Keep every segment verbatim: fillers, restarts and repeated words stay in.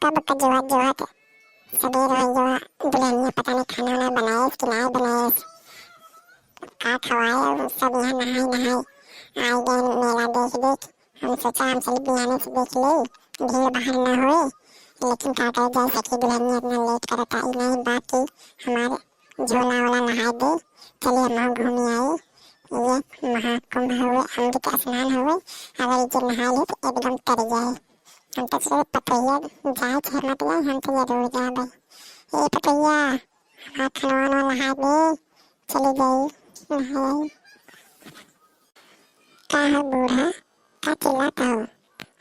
तब का जोहत जोहत सबेर होइ गवा, दुल्हनिया पता नहीं खाना वाना बनाएस कि नाहीं बनाएस, का खवाए, और सब यहाँ नहाए नहाए आए गए मेला देख देख। हम सोचा हम चली बिहाने से देख ले, भीड़ भाड़ न होए, लेकिन का करे जाए सखी, दुल्हनिया इतना लेट करता, ई नहीं बात कि हमारे झोला वाला नहाए दे, चलिए हम घूमी आई। ये महाकुंभ हुए, अमृत स्नान हुए, अगर ये नहा ले तो एकदम तर जाए। हम तो चले पतैया जाए चाहे मत जाए, हम तो जरूर जाबे। ए पतैया, हमार खनवा नहा दे, चली गई नहाए। का है बूढ़ा, का चिल्लात हो?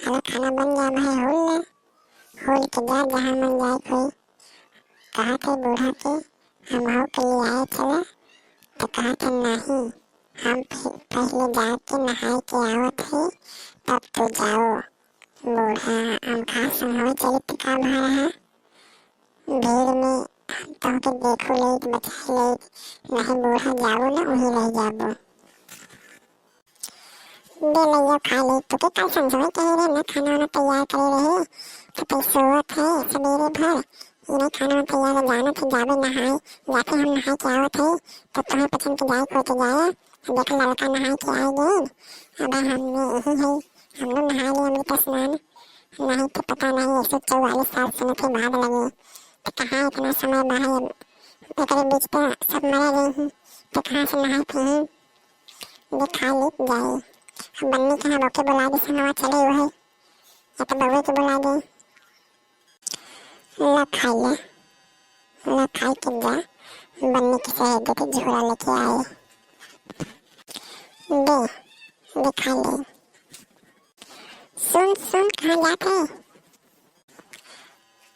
हला खाना बन गया भाई, होल ले, होल के जा जहाँ मन जाए कोई। कहा थे बूढ़ा के हम हो के लिए आए चला, तो कहा थे नहीं, हम पह-, पहले जाके नहाए के आवत है, तब तो जाओ। बूढ़ा, हम कहा संग हो चली तो का भा रहा? भीड़ में हम तोहके देखो लेत, बचाए लेत, नहीं बूढ़ा जाबो ना, वहीं रह जाबो। दे लइया खा ले, तोके कल संझवे कहे रहे ना खाना वाना तैयार करे रहे, तो तै सोवत है सबेरे भर, ये नहीं खाना वाना तैयार है, जाना थे जाबे नहाए, जाके हम नहाए के आवत है, तो तुम्हें पसंद के जाए को तो जाए, देख लड़का नहाए के आए गए, अब हमने यही है, हम लोग नहा ले अमृत स्नान, नहीं तो पता नहीं एक सौ चौवालीस साल सुने के बाद लगे। तो कहाँ इतना समय बा है, एकरे बीच पे सब मरे गए हैं, तो कहाँ से नहाए थे हैं? ये खा ले जाए। अब बन्नी के हम ओके बुला दे, संगवा चले हुए है, या तो बउए के बुला दे। ला खाई ले, ला खाई के जा, बन्नी के सहेज दे के झोला लेके आए। दे, दे खा ले। सुन, सुन, कहाँ जात है?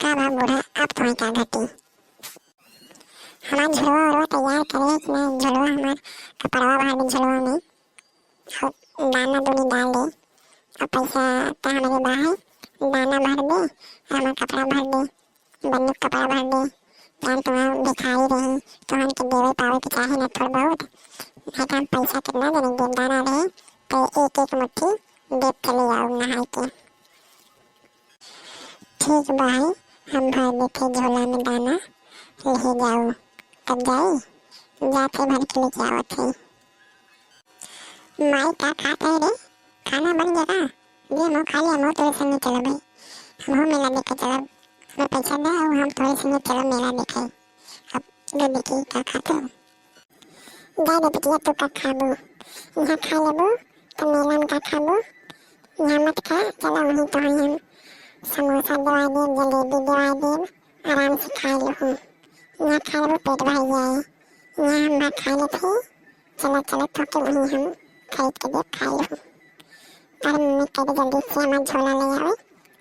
का बा बूढ़ा, अब तुम्हें क्या घटी? हमार झोलवा उलवा तैयार करे कि ना, झोलवा हमार कपड़वा भर दे झोलवा में। और दाना दूनी डाल दे। और पैसा तो हमारे बा है, दाना भर दे, और हमार कपड़ा भर दे। बन्नू कपड़ा भर दे, जान तुम्हार भिखारी रही, तोहन के देवे पावे के चाहे ना थोड़ बहुत, नहीं तो हम पैसा कितना देने देब, दाना रहे, तो एक एक मुट्ठी देत चले आओ नहाए के। ठीक बा है, हम भर देते झोला में दाना, ले जाओ, तब जाई, जाते भर के लेके आवत है। माई का खात है रे? खाना बन गया का? दे, हम खा लिया, हम तोरे संगे चलब भाई। हम मेला देखे चलब। हमें पैसा दे, और हम तोरे संगे चलब मेला देखे। अब दे देखी का खात हो। जा रे बिटिया, तू का खाबू? यहाँ खा लेबू, तो मेला में का खाबू? यहाँ मत खा, चलो वहीं तो हम समोसा दवा देब, जलेबी दवा देब, आराम से खा लूँ। यहाँ खा लेबू, पेट भर जाए। यहाँ हम ना खा लेत हई। चला, चला, तोके वहीं हम खरीद के देब, खा लूँ। अरे मम्मी कह दे जल्दी से हमार झोला ले आवे।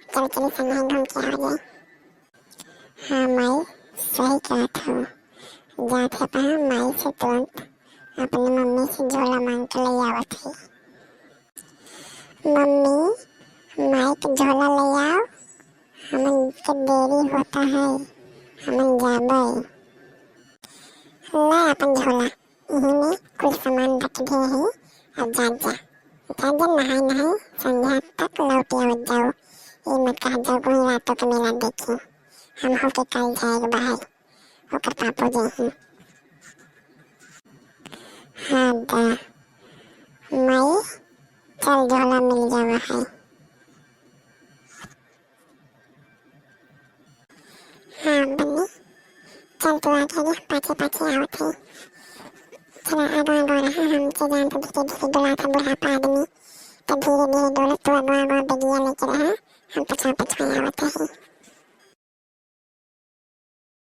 चल, चली संगे घूम के आ जाए। हाँ माई, सही कहत हो। जात है तो हम माई से तुरंत अपनी मम्मी से झोला मांग के ले आवत है। मम्मी, माई के झोला ले आओ, हमन के देरी होता है, हमन जाबे। ले अपन झोला, यही में कुल सामान रख दे है, अब जा जा, जा जा नहाए नहाए संध्या तक लौट आवत जाओ। ये मत कहा जाओ कोई रातों के मेला देखे, हम हो के कल जाए बाहर। ओकर पापो जइहीं। हाँ दा, माई, चल झोला मिल जावा है। हाँ बन्नी, चल तू आगे आगे, पाछे पाछे आवत है। चला आगा आगा रहा, हम तो जान तो धीरे धीरे डोलात है बुढ़ापा आदमी, तो धीरे धीरे डोलत तू आगा आगा बेगिया लेके रहा, हम पछवा पछवा आवत है।